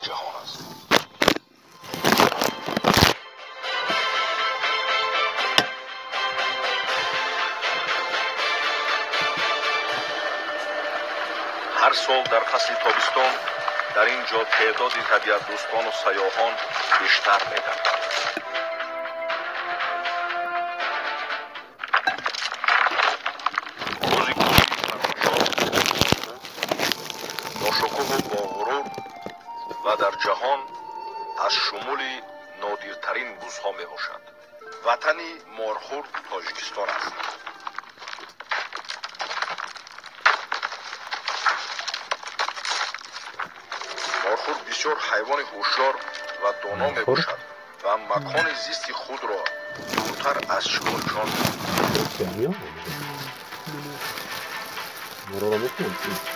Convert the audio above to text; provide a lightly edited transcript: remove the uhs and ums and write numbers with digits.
Ҷаҳон аст. Ҳар сол дар фасли тобистон дар ин ҷо теъдоди табиатдӯстону сайёҳон бештар мегардад. Бузи кӯҳии сарфашор, бошукӯҳу боғурур ва дар ҷаҳон аз шумули нодиртарин бузҳо мебошад. Ватани морхӯр Тоҷикистон аст. Морхӯр бисёр ҳайвони ҳушёр ва доно мебошад ва макони зисти худро дуртар аз шикорчиён Мороро мекунам.